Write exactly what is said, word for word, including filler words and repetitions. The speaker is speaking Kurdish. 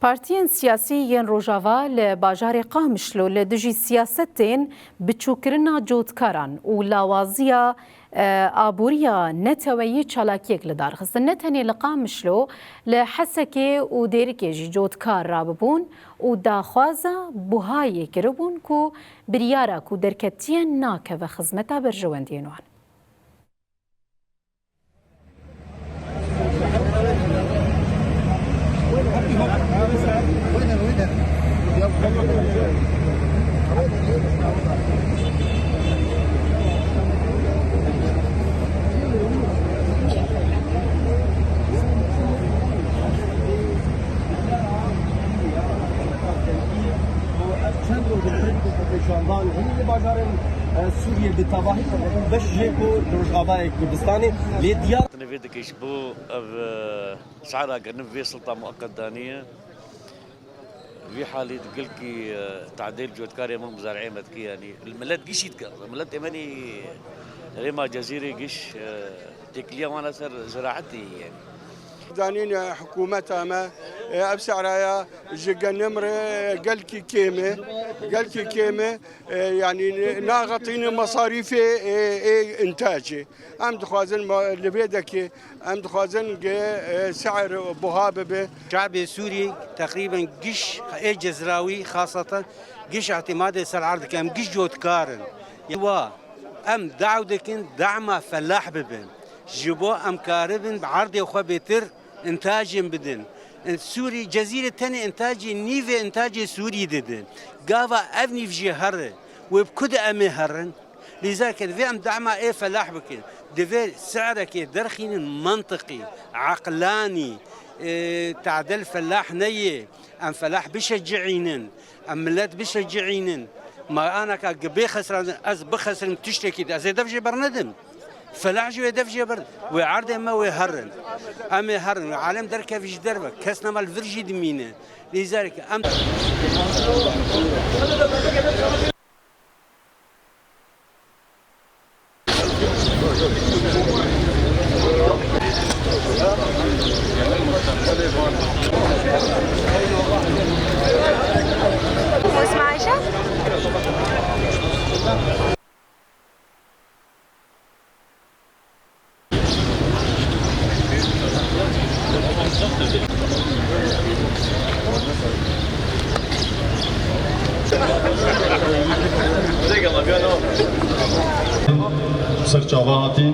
Partiyên siyasî yên Rojava li bajarê Qamişlo li dijî siyasetên biçûkirina cotkaran û lawaziya, e, aboriya neteweyî çalakiyek li dar xistin. Ne tenê li Qamişlo, li Hesekê û Dêrikê jî cotkar rabibûn û daxwaza buhayê kiribûn ku biryara ku derketiye nakeve xizmeta berjewendiyên wan. Çend roj in pêşandan hîn li bajarên, e, Sûriyê bi tevahî û beş jê ku li Rojavayê Kurdistanê lê diyar. Vê dikê ji bo ev, e, sehra kirin vê silta muqeqet daniye. Vî halî di gilkî, e, tadêl cotkarê min muzareyê me dikî, yanî milet gişî dike. Milet êmenî rêma Cezîrê giş, e, têkiliya wan ser ziraetê ye. Danîn, e, hikûmeta me, e, ev sehraya ji genim re gelkî kêm e, gelkî kêm e, e, yanî naxetîne mesarîfê, e, ê intacê. Em dixwazin ma-, li vê dekê, em dixwazin ge, e, sehr buha bibe. Şe'bê Sûrî teqrîben giş ê Cezrawî xaseten giş îtimadê ser erd dike. Em giş cotkar in. Wa em daw dikin, dema felah bibin. Ji bo em karibin bi erdê xwe bêtir intacên bidin. Sûrî, Cezîrê tenê intacê nîvê intacê Sûrî didin. Gava ev nîv jî here, wê bi ku de em ê herin? Lîzerke divê em dema ê felah bikin. Divê sehrekê derxînin mentiqî, eqlanî, e, tadel felah neyê. Em felah bişecihînin, em milet bişecihînin. Ma anaka gi bê xesirandin, ez bixesirim tiştekî de, ez ê dev jê bernedim. Felah jî wê dev jê ber, wê erdê me wê herin. Em ê herin, wê alem derkevî ji derve, kes nema li vir jî dimîne. Lîzerke em Ser çava hatî.